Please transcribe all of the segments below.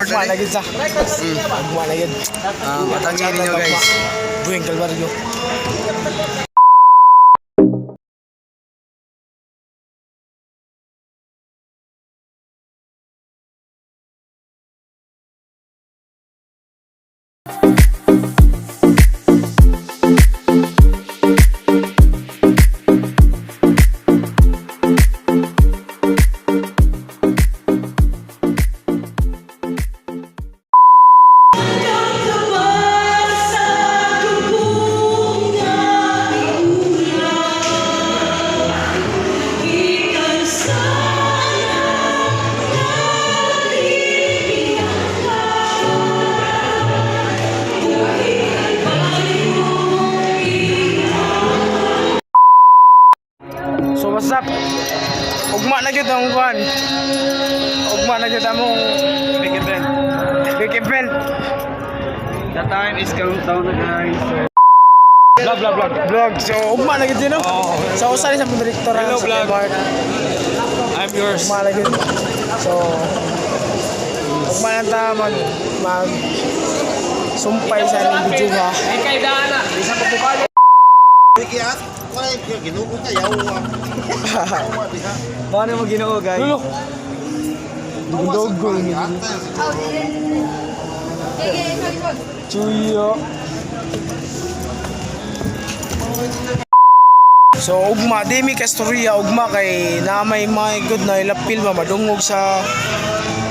Ugma na gid sa. Ugma na gid. Ah, patangin ninyo, guys. Buwing Kalbaryo. So what's up? Ugma na gyud ang kuan. Ugma na gyud among Big event. Big event. The time is countdown na, guys. So, vlog, vlog, vlog. Vlog. So ugma na gyud yun, no? So usa ni sa mong direktor Hello, sa vlog. Mark. I'm yours. Ugma na gyud. So ugma na ta mag mag sumpay sa inyong video ha. Paano mo ginoo, guys? Lulo. Dugdugol ni. Chuyo. So ugma di mi kastorya ugma kay na may mga good na ilapil ba madungog sa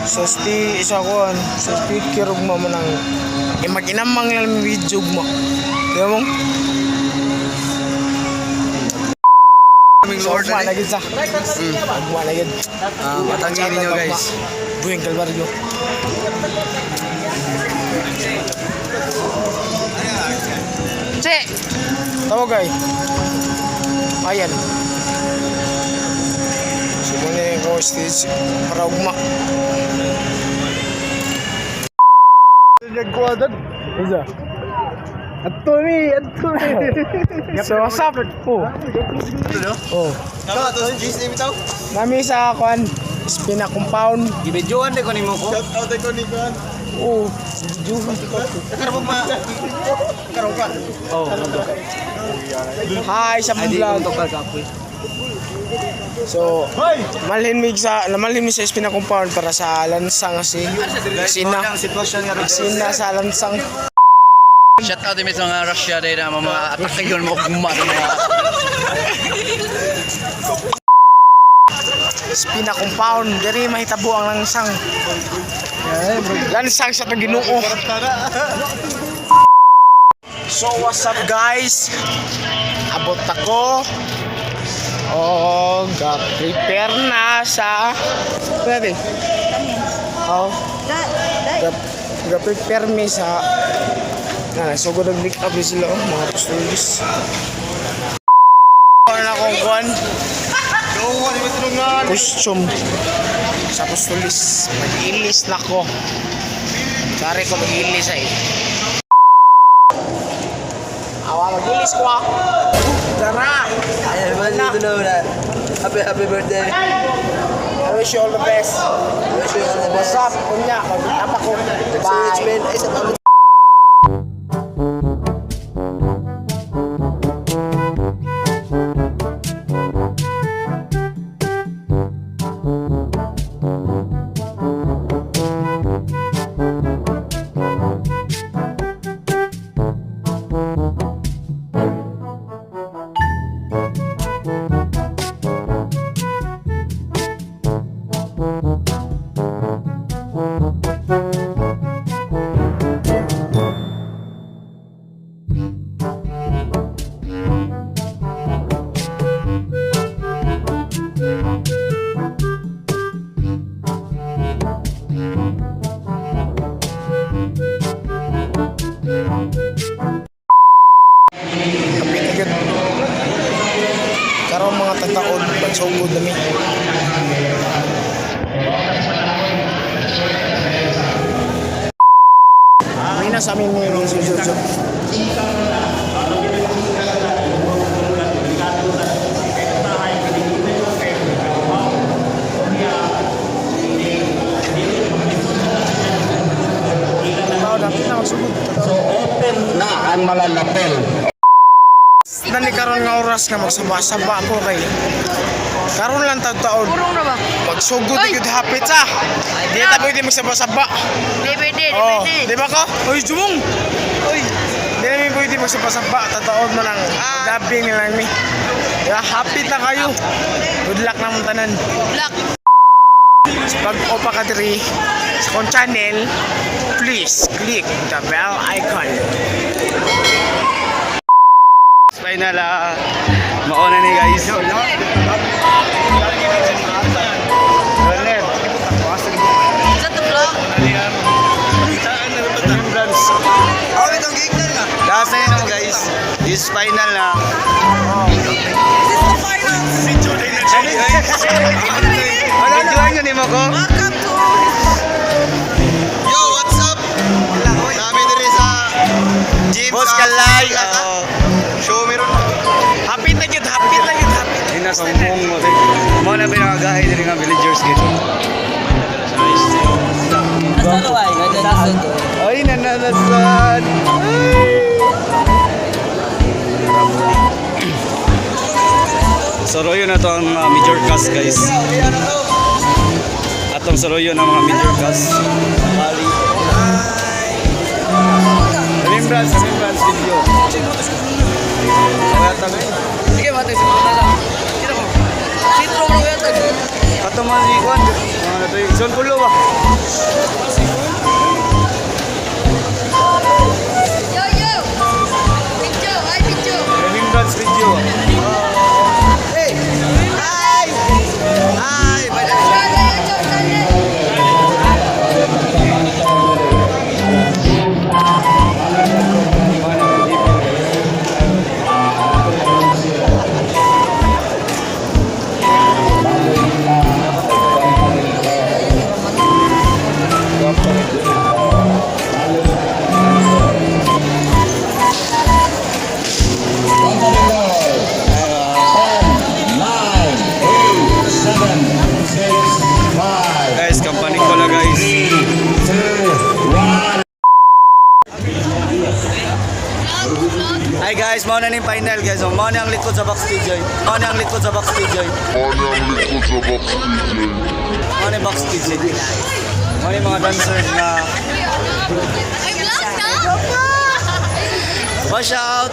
sa sti sa kuan sa speaker ugma man ang eh, maginamang lang mi video ugma. Di ba mong? Kaming So Lord. ugma na gid sa. Ugma na gid. Ah, patangin ninyo, guys. Buwing Kalbaryo. Che! Tawag ay. Ayan. So, muna yung ko stage para ugma. Nagkuwadan. Isa. Ato mi, ato mi. So, what's up? Oh. Oh. Nami sa kwan, Spina Compound. Gibidyoan de ko nimo ko. Oh, video. Oh. Hi sa Ay di vlog. ko tokal kapoy. So, malhin mi sa Espina Compound para sa lansang kasi. Sina. Ang sitwasyon nga Sina sa lansang. Shout out din sa mga Russia dahil na mga atake yun mga ugma sa mga Espina Compound. Diri mahitabo ang lansang. Lansang sa Ginoo. So, what's up, guys? Abot ako. Oh, prepare na sa pwede. Oh. Ga prepare mi sa na sugod og make up ni sila oh, mga apostolis. Ano na akong kuan? Costume sa apostolis. Mag-ilis na ko. Sorry ko mag-ilis ay. Awa mag-ilis ko ah. Tara! Ay, man dito na. Happy happy birthday. I wish you all the best. Wish you all the What's best. up? Kunya, mag-tapa ko. Rich Bye. man. Ay, sa pamit. Kapit na gyud. Karon mga tataon, magsugod na mi. May na sa amin ni Sir Jojo. magsugod. So open na ang mga lapel. Nani karon nga oras nga magsaba-saba ko kay karon lang taon. Purong na ba? Magsugod Oy! gyud hapit sa. Di ta pwede magsaba-saba. DVD, Oh, DVD. di ba ko? Oy, jumong. Oy. Di namin pwede magsaba-saba, tataon mo lang. Gabi nilang mi. Di ba? Hapit na kayo. Good luck naman tanan. Black. Sa pag-o pa ka diri sa kong channel, please click the bell icon. Final ah. Mauna ni guys. Runner. Is that the vlog? Remembrance. Last na yun oh, guys. This is final na. Is this the final? Wala na. Videoan yun mo ko. Welcome to. Yo, what's up? Dami diri sa gym Boss sa Kalay. Plaza. Oo. Show meron. Hapit na gyud, hapit na gyud, hapit. Yun na sumbong mo. Mo na pinakagahi diri nga villagers gito. Ay, nananasan. Ay. Soroyo na to ang mga major cast guys. Atong soroyo na mga major cast. Remembrance, remembrance video. Sige, matay sa mga lang. Kita mo. Sitro mo yata. Ato man si Juan, mga na to yung John Pulo ba? Yo, yo! Video, ay video. Remembrance video. Hi! Subscribe na YouTube channel. 9, 8, 7, 6, 5, Guys, company ko na guys. 2, 1. Hi guys, mao na ning final guys. Oh, mao na ang likod sa backstage oy. Mao na ang likod sa backstage oy. Mao na ang likod sa backstage oy. Mao na yung backstage oy. Mao na yung mga dancers na Ay, vlog na? Watch out!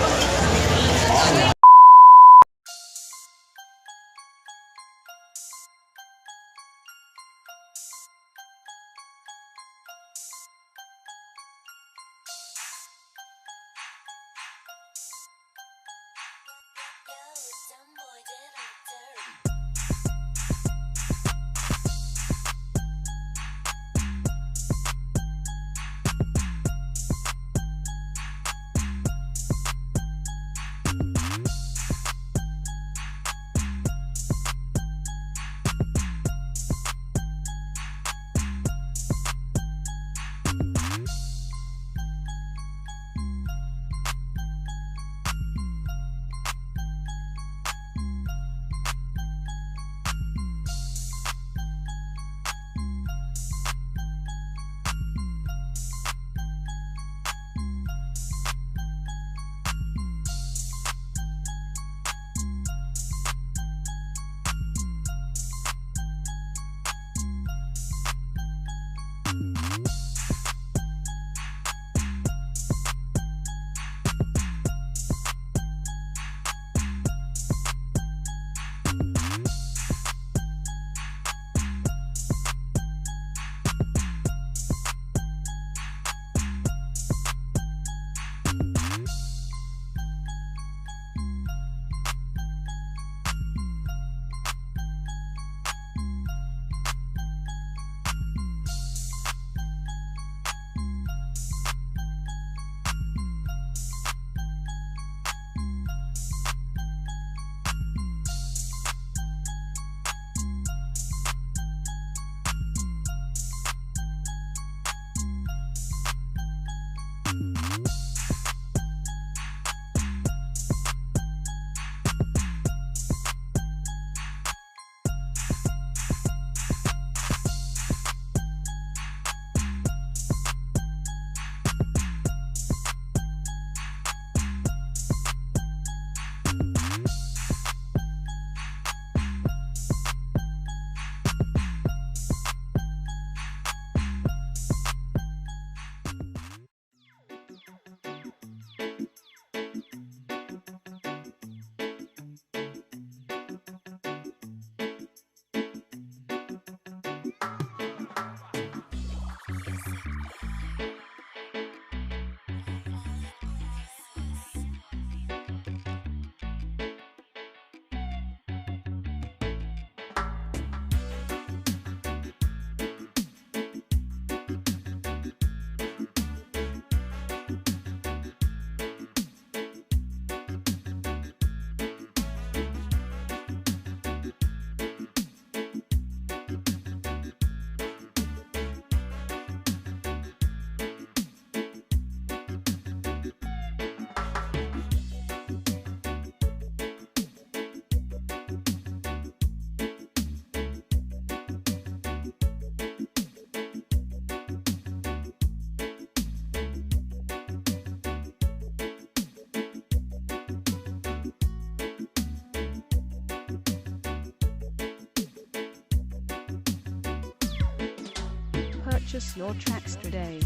Purchase your tracks today.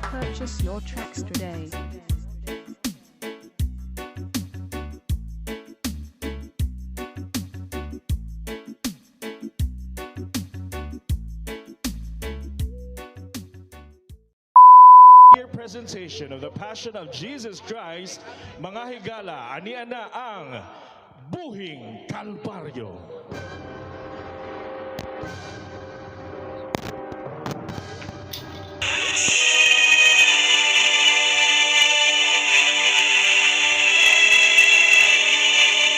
Purchase your tracks today. Presentation of the Passion of Jesus Christ, mga higala, ania na ang Buhing Kalbaryo.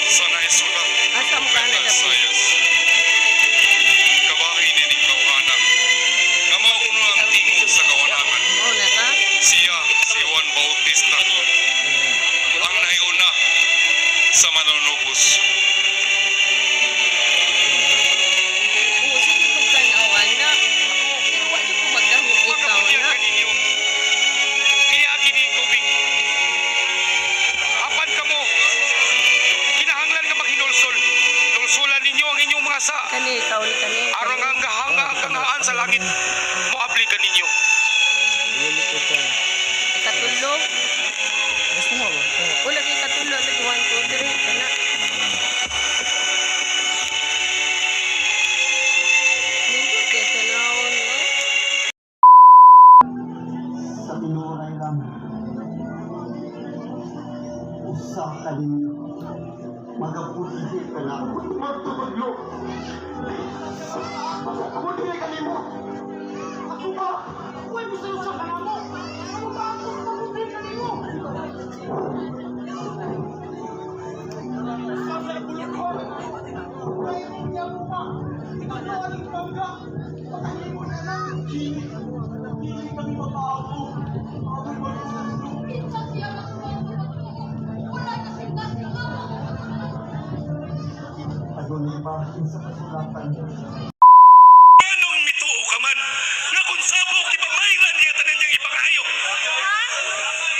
Sa naisulat Asa mo ka na Isaias. Kabahin ni tawhana. Nga mauno ang tingog sa kawanangan. Mo na ka? Siya, si Juan Bautista. Ang nahiuna sa manunubos. Oo, sige kong tanawan na. Pero wa jud ko magdahog ikaw na. Kaninyo. Kaya ni tubig. Apan kamo, kinahanglan nga maghinulsol. Nulsulan ninyo ang inyong mga sa. Kani ikaw ni kani. Aron ang gahanga ang kangaan sa langit, moabli kaninyo. Dili ko pa. Ikatulo. Gusto mo ba? Wala kay katulo lagi 1 2 3 kana. Nindot kay tanawon no. Sa tinuray lang. Usa ka ninyo. Magapulihi ka na. Magtubaglo. Magapulihi ka nimo. Ako ba? Uy, gusto sa ka namo. Ano ba ang magpulihi ka nimo? Kinsa siya magtuo? Wala kasing Adunay bahin sa kasulatan. Anong mituo ka man? Nga kung sabok, di ba mayroon niya tanan niyang ipangayo? Ha?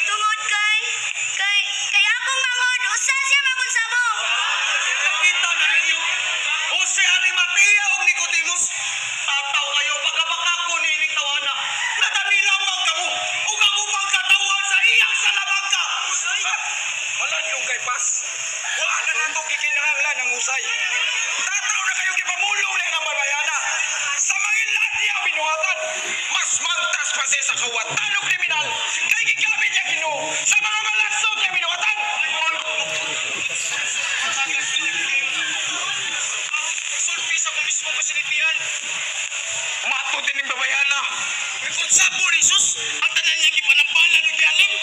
Tungod kay kay kay akong mangod usa siya magunsabong. Nakita na ninyo. Jose Arimatea og Nicodemus. Tataw kayo pagkabaka ko nining tawana. Nadali lamang kamo ug ang ubang katawan sa iyang salamangka. Wala niyong kay pas. Wala na nato gikinahanglan ang usay. Tataw na kayo gipamulong niya ng babayana. Sa mga lahat niya binuhatan, mas mangtas pa siya sa kawatan o kriminal kay gigamit niya Ginoo sa mga malasog niya binuhatan. Sulpi sa kong mismo kasinitian. Mato din ng babayana. Kung sabo ni Jesus, ang tanan niyang ipanambalan ng galing.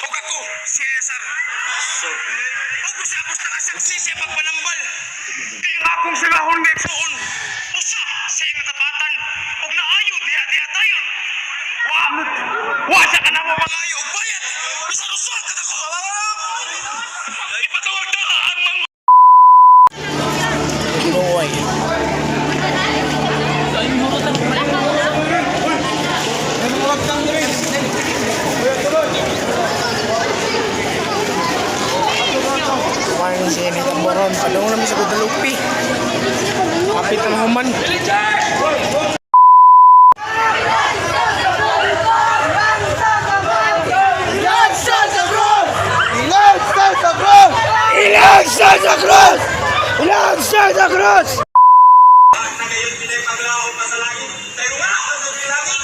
Og ako, si Cesar. Og usapos na kasaksi siya pagpanambal. Kaya nga akong silahon nga igsuon. Usa sa iyang natapatan. Og naayo diha diha tayon. Wa! Wa siya ka na mo mga ayo og bayat. Bisan usa ka nako. Ipatawag ta ang mga Luoy. Kumain si Enid Amoron. Padung namin sa Guadalupe. Kapit ang human. Ilang sa cross! Ilang sa cross! Nagayon pinay paglaom pa sa langit. Tayo nga ang sa langit.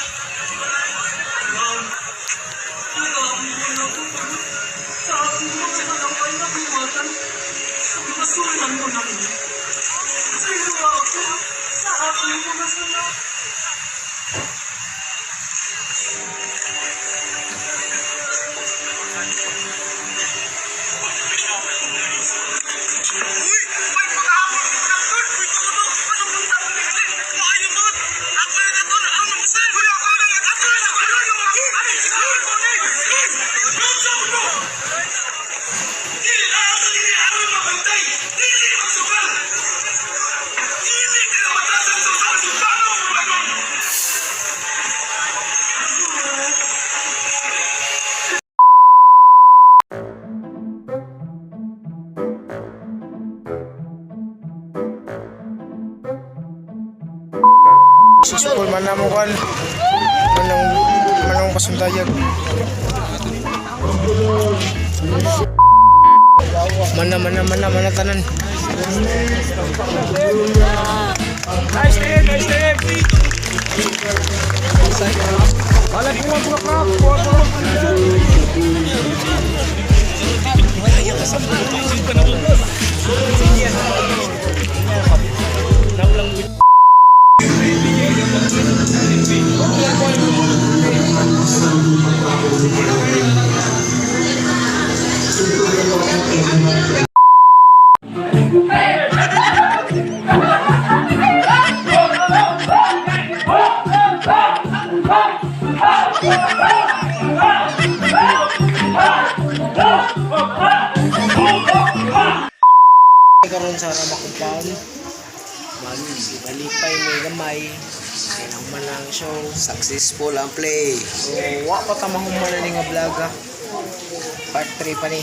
na mo kan. Manong manong pasundayag. Mana mana mana mana tanan. Nice team, nice team. Karon sa Rama Compound. Magbalipay may gamay. Kailang man ang show. Successful ang play. So, wa pa ta mahuman na ni nga vlog ha. Part 3 pa ni.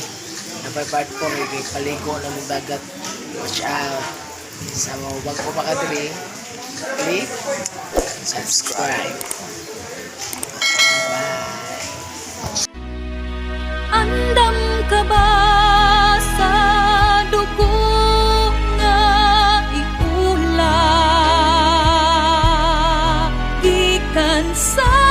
Napay part 4 eh, kay paligo na mong dagat. Watch out. Sa mga bago pa ka diri, click subscribe. Bye. Andam ka ba sa dugo nga iula? Gikan sa